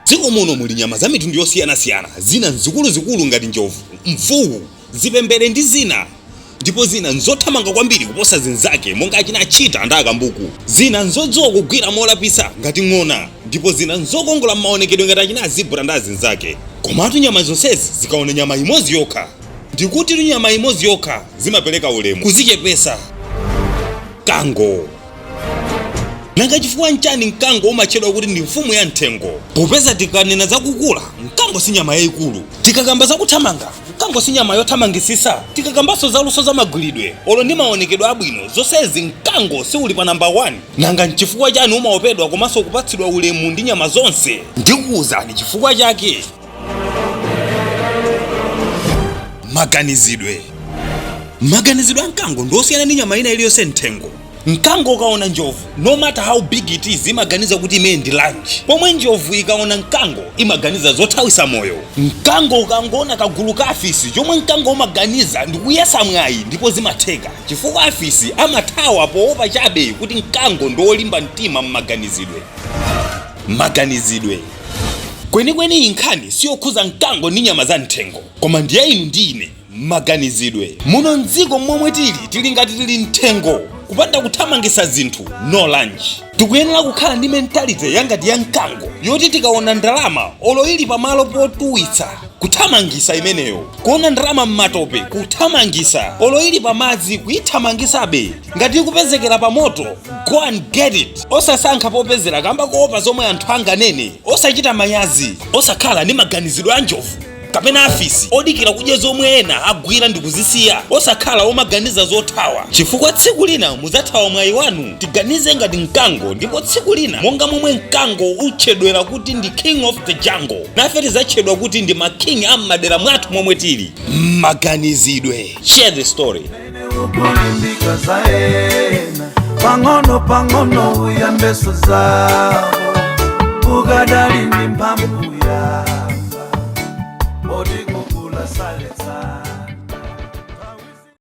Dziko muno muli nyama za mitundu yosiyanasiyana, zina nzikuluzikulu ngati njovu, mvuwu, zipembere ndi zina. Ndipo zina nzothamanga kwambiri kuposa zinzake monga achina cheetah ndi akambuku. Zina nzodziwa kugwira molapisa ngati ng'ona ndipo zina nzokongola m'maonekedwe ngati achina zebra ndi azinzake. Komatu nyama zonsezi zikaona nyama imodzi yokha, ndikutitu nyama imodzi yokha, zimapereka ulemu, kuzichepesa. Mkango. Nanga chifukwa nchani mkango umatchedwa kuti ndi mfumu ya mthengo? Popeza tikanena za kukula, mkango si nyama yaikulu. Tikakamba za kuthamanga, mkango si nyama yothamangisisa. Tikakambanso za luso za magwiridwe, olo ndi maonekedwe abwino, zonsezi mkango si uli pa namba 1. Nanga nchifukwa chani umaopedwa komanso kupatsidwa ulemu ndi nyama zonse? Ndikuwuzani chifukwa chake. Maganizidwe. Maganizidwe a mkango ndi osiyana ndi nyama ina iliyonse mthengo. Mkango ukaona njovu, no matter how big it is, imaganiza kuti imene ndi lunch, pomwe njovu ikaona mkango imaganiza zothawisa moyo. Mkango ukangoona kagulu ka afisi, chomwe mkango umaganiza ndi kuyesa mwayi, ndipo zimatheka chifukwa afisi amathawa poopa chabe kuti mkango ndi wolimba mtima m'maganizidwe. Maganizidwe. Kwenikweni iyi nkhani siyokhuza mkango ndi nyama za mthengo, koma ndi ya inu ndi ine. Maganizidwe. Muno mdziko momwe tili, tili ngati tili mthengo, kupanda kuthamangisa zinthu, no lunch. Tikuyenera kukhala ndi mentality yangati ya mkango yoti tikaona ndalama olo ili pamalo potuwitsa, kuthamangisa imeneyo. Kuona ndalama m'matope, kuthamangisa. Olo ili pamadzi, kuyithamangisabe. Ngati ikupezekera pa moto, go and get it. Osasankha popezera kamba kuopa zomwe anthu anganene. Osachita manyazi. Osakhala ndi maganizidwe a njovu kapena afisi odikira kudya zomwe ena agwira ndi kuzisiya. Osakhala omaganiza zothawa, chifukwa tsiku lina mudzathawa mwayi wanu. Tiganize ngati mkango, ndipo tsiku lina, monga momwe mkango utchedwera kuti ndi king of the jungle, nafe tidzatchedwa kuti ndi ma king a m'madera mwathu momwe tili. Maganizidwe. Share the story. Ukulimbika zaena pang'ono pang'ono, uyambeso zawo ukadali ndi